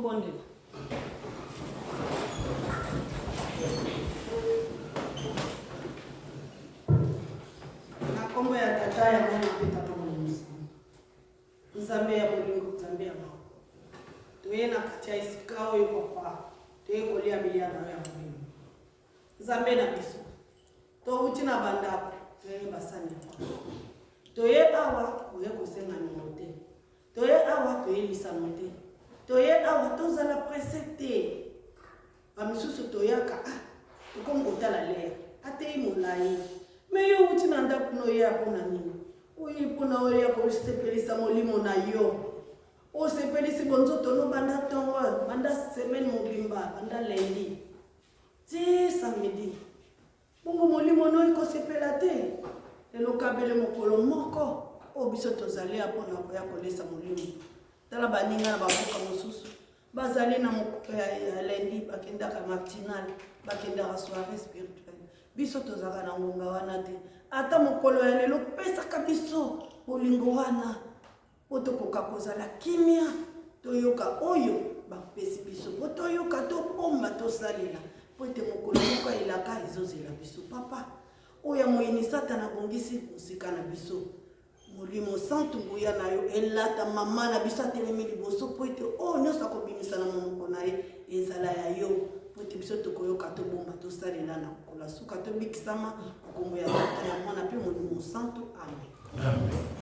Tobondela. Na nkombo ya Tata, ya Mwana mpe Tata Molimo Santu. Nzambe ya bolingo, Nzambe ya mawa, toye na kati ya esika oyo papa, toye kolia bilia na yo ya molimo. Nzambe na biso, towuti na bandako, toye basani ya papa. Toye awa koye kosenga niongo te. Toye awa toye lisano te. Toye awa tozala presse te. Ba misusu toyaka ah tokomi kotala lere ateyi molayi me yo owuti na ndako na oya mpo na nini? Oye mpo na oya kosepelisa molimo na yo. Osepelisi bonzoto no banda ntongo, banda semaine mobimba, banda lundi ti samedi. Bongo molimo no ekosepela te? Lelo kabele mokolo moko oyo biso tozali ya mpo na koya kolesa molimo. Tala baninga na bamboka mosusu bazali na mokolo ya lundi bakendaka matinal, bakendaka soirée spirituelle. Biso tozalaka na ngonga wana te. Ata mokolo ya lelo pesaka biso bolingo wana mpo tokoka kozala kimia, toyoka oyo bapesi biso, mpo toyoka, tobomba, tosalela, mpo ete mokolo moko ya elaka ezozela biso. Papa, oyo ya moyini Satana abongisi mosika na biso, Molimo Santu, nguya na yo elata mama na biso atelemi liboso, mpo ete oyo nyonso akobimisa na monoko na ye ezala ya yo, mpo ete biso tokoyoka, tobomba, tosalela na mokolo ya suka, tobikisama. Nkombo ya Tata, ya Mwana mpe Molimo Santu. Amen. Amen.